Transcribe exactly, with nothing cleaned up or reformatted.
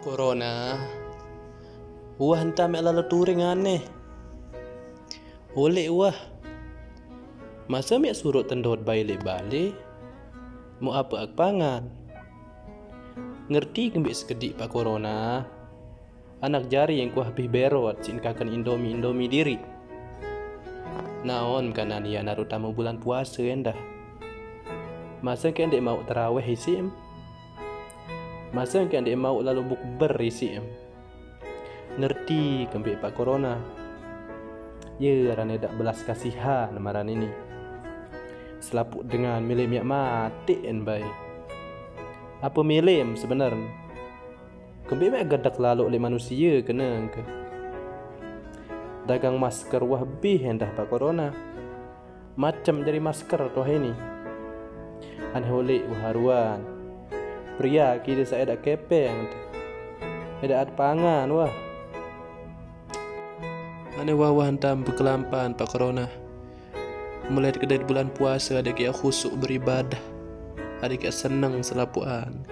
Corona, wah enta meh lalu turing aneh. Oleh wah. Masa meh suruh tendot balik-balik. Mau apa ak pangan? Ngerti kembe sekedik Pak Corona? Anak jari yang kuah pih berot sin kakan Indomie-Indomie diri. Naon kanan ia naru tamu bulan puasa endah. Masa ke ndek mau teraweh isim? Masa ke ndek mau lalu bukber isim? Ngerti kembe Pak Corona? Ye rane dak belas kasihan maran ini. Selaput dengan milih miak mati en bai. Apa milih sebenar? Kembe mek gadak lalu le manusia kena ke. Dagang masker wah bih endah Pak Corona. Macam dari masker tuh ini. Aneh ulik wah haruan. Pria kiri saya dak kepeng. Dak ada pangan wah. Aneh wah wah entam bekelampan Pak Corona. Mulai kedai bulan puasa ada kia khusuk beribadah. Ada kia seneng selapuan.